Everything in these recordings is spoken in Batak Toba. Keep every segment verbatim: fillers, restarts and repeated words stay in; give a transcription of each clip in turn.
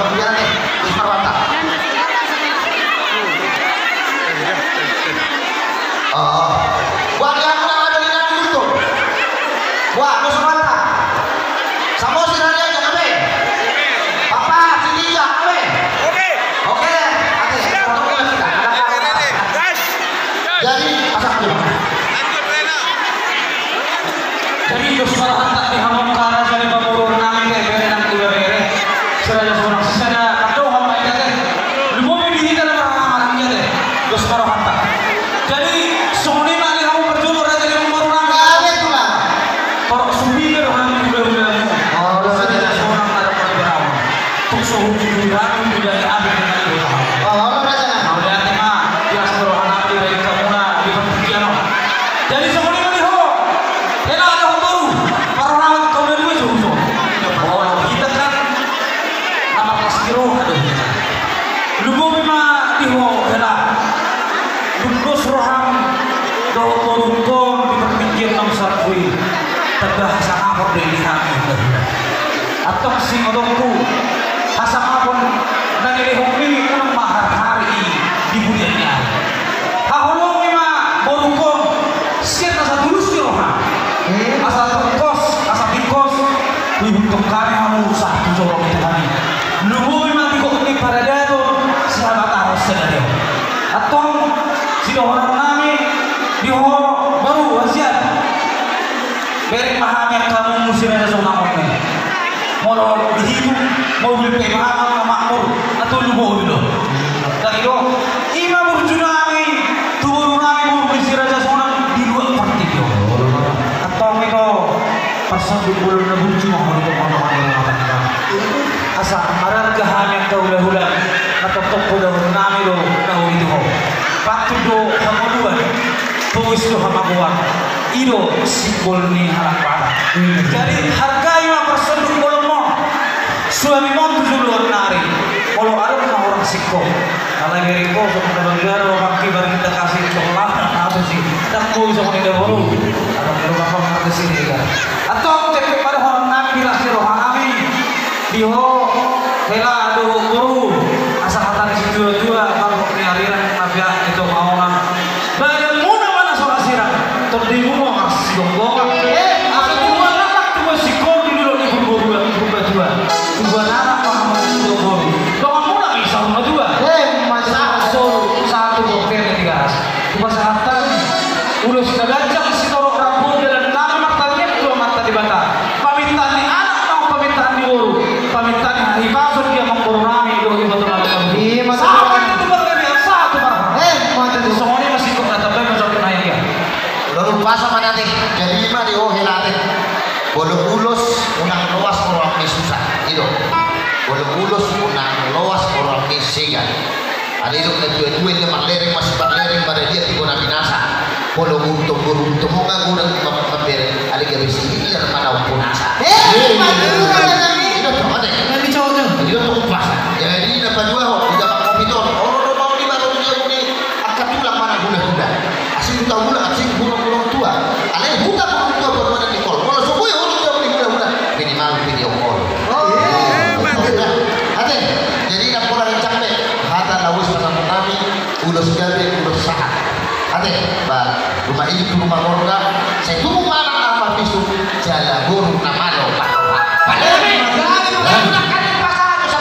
Dos Marwanta. Oh. Buat yang mana ada di dalam itu? Buat Dos Marwanta. Samo si Rani aja, kami. Papa, sini aja, kami. Oke. Oke, oke. Siap. Oke, kita. Gas. Jadi, pasak dulu. Jadi, Dos Marwanta di hamu angka raja ni pamoruon nami, bere nang tu bere. Si Raja Sonang sisada, aduh, apa ini, teh? Lumobi di hita na marhahamaranggi, teh. Dos Marwanta. Jadi, songon i ma di hamu parjolo raja ni pamoruon nami. Gabe tulang. Torop supi do hami di baru damu. Oh, si Raja Sonang na dapat beramu. Tung so hujui hami, hujui hami, hami. Oh, raja na. Mauliate ma, biasa roha nami di baen hamuna di partingkian on. Jadi songon i ma di ho. Hela dohot boru. Parrohahon hamu dua jo, jo. Oh, hita kan na marlas ni roha do hita. Lumobi ma di ho hela. Dung dos roham dohot borungkon di partingkian na husarpui. Tanda hasangapon do i di hami. Antong singodongku, hasangapon na nilehonmi unang ma harhari i di bulan ni ari. Haholongi ma borungkon sian na satulus ni roha. Asa tongkos, asa tingkos, huihuthon hami hamu sahat tu joro ni Tuhan i. Lumobi ma di gok ni paradaton sihabatahon sadari on. Antong sidohonon nami di ho boru hasian. Bereng ma hami angka mungmung si Raja Sonang on. Molo dihitung mobil pe ma hami angka makmur, na tolu mobil do. Jadi do, i ma burju nami, tu boru nami boru ni si Raja Sonang di luat partingkian on. Antong i do, parsonduk bolon na burju ma ho di tongtong ni rumah tangga. Asa mararga hami angka hulahula, na tongtong podahon nami do na uli tu ho. Pantun do hangoluan, pogos do hamagoan. I do simbol ni halak Batak. Jadi hargai ma parsonduk bolonmon, suamimon tu joloan ni ari. Molo adong na hurang singkop, alai bereng ho songon na bangga do bangki barita kasih tolak na atas i. Ndang boi songon i da boru. Adong do bapa marga Siregar. Antong jempek ma dohonon nami di las ni roha nami. Di ho hela dohot boru, asa hata ni situatua, marbot ni arirang na peak ni tonga on. Badanmuna ma na so ra sirang, tondimuna marsigomgoman. Asa tubuan anak tubuan singkop di dolok ni Purbatua, Purbatua. Tubuan anak ma hamu dohot boru, donganmuna ma i saur matua. Sahat solu, sahat tu bontean ni Tigaras. Hupasahat hami ulos na ganjang sitorop rambu, dalan nami martangiang tu Amanta Debata. Pamintaan ni anak ma pamintaan ni boru, pamintaan ni hahipason di amangboru nami dohot iboto nami. Sahat ma tutu, sahat ma tutu. Songon i ma singkop na tambai ma jawab na ia. Lalu pasa ma nate, jadi ma di ho hela ate. Molo ulos unang loas, molo anggi susah. I do. Molo ulos unang loas, molo anggi sega. Alai didok natuatua, inda marlereng ma siparlereng, maradian di bona binasa. Molo burung tong, burung tong, nga godang mambereng, alai gabe sihir ma na umpunasa. Eh, madura na nami. Didok tong ate. Nami cocok. Didok tong pasa. Jadi na paduahon, di jaman covid on, olo do mau di baru dia muni angka tulang mana hulahula. Asing huta hulahula, asing burung burung tua. Alai huta burung tua, burung mana di kol. Molo so boi burung tua muni hulahula, minimal video call. Oh. Ate, jadi na pola rencang be. Hata na ulos pasahat nami, ulos gabe, ulos sahat. Ate, ba, rumah ini tu rumah morga, sai tu rumah anak apa bisu, jala boru na malo, Pak. Pak. Pak. Pak. Pak. Pak.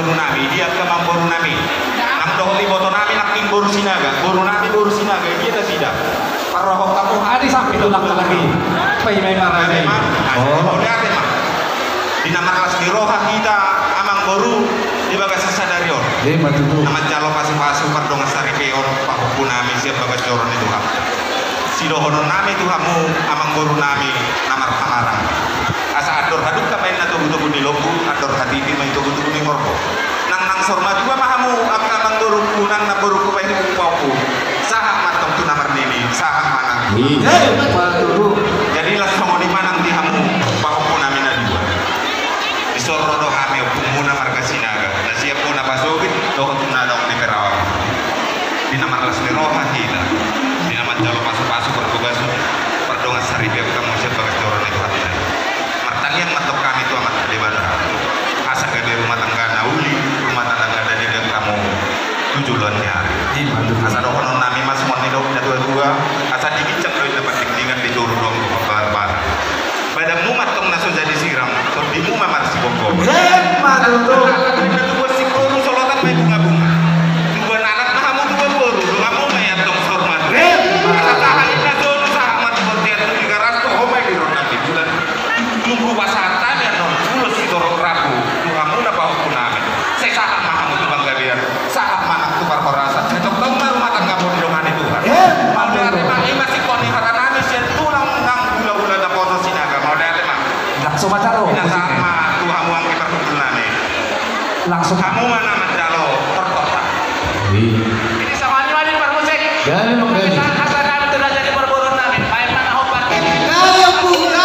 Boru nami, dia angka amangboru nami. Nang dohot iboto nami nangkin boru Sinaga, boru nami boru Sinaga, dia nasida. Parrohahon hamu. Adi sampe tulang lagi. Paima i marade. Mauliate ma. Mauliate ma. Di na marlas ni roha hita amangboru di bagasan sadari on. Ima tutu. Na manjalo pasupasu pardongan saripeon pahompu nami sian bagas joro ni Tuhan. Sidohonon nami tu hamu amangboru nami na marhamaranggi. Asa andor hadungka ma inna togutogu ni lombu, andor hatiti ma i togutogu ni horbo. Nang, nang saur matua ma hamu angka amangborungku, nang namborungku bahen pahompu. Sahat ma antong tu na marnini, sahat ma nang. Ima tutu. Jadi laos songon i ma nang di hamu pahompu nami na dua. Dison ro do hami ompungmuna marga Sinaga, na sian bona pasogit dohot na adong di Karawang. Di na marlas ni roha hita, di na manjalo pasupasu partugason, pardongan saripeon hamu sian bagas joro ni Tuhanta i. Martangiang ma antong hami tu Amanta Debata, asa gabe rumah tangga na uli, rumah tangga na denggan hamu tu joloan ni ari. Ima tutu. Asa dohonon nami ma songon nidok ni natuatua, asa diginjang do inna pandingdingan, ditoru do hamu pambaranbaran. Badanmu ma antong na so jadi sirang, tondimu ma marsigomgoman. Ima tutu. Anak na tubu singkoru, solotan ma i bungabunga. Tubuan anak ma hamu tubuan boru, donganmu ma i antong saur matua. Ima tutu. Asa tahan inna solu, sahat ma tu bontean, tu Tigaras, toho ma i di rondang ni bulan. Nunga pasahat hami annon ulos sitorop rambu tu hamuna pahompu nami. Sai sahat ma hamu tu panggabean, sahat ma nang tu parhorasan. Sai tongtong ma rumah tanggamu didongani Tuhan. Ima tutu. Mauliate ma, ima singkop ni hata nami sian tulang nang hulahula naposo Sinaga. Mauliate ma. Langsung ma jalo. Ima sahat ma tu hamu anggi parhundul nami. Langsung. Hamu ma na manjalo partonta. Iya. Ini sama ni, mari parmusik. Jadi menggaji. Kita kata nami tu raja ni parboru nami. Baik, mana obat? Kalau bukan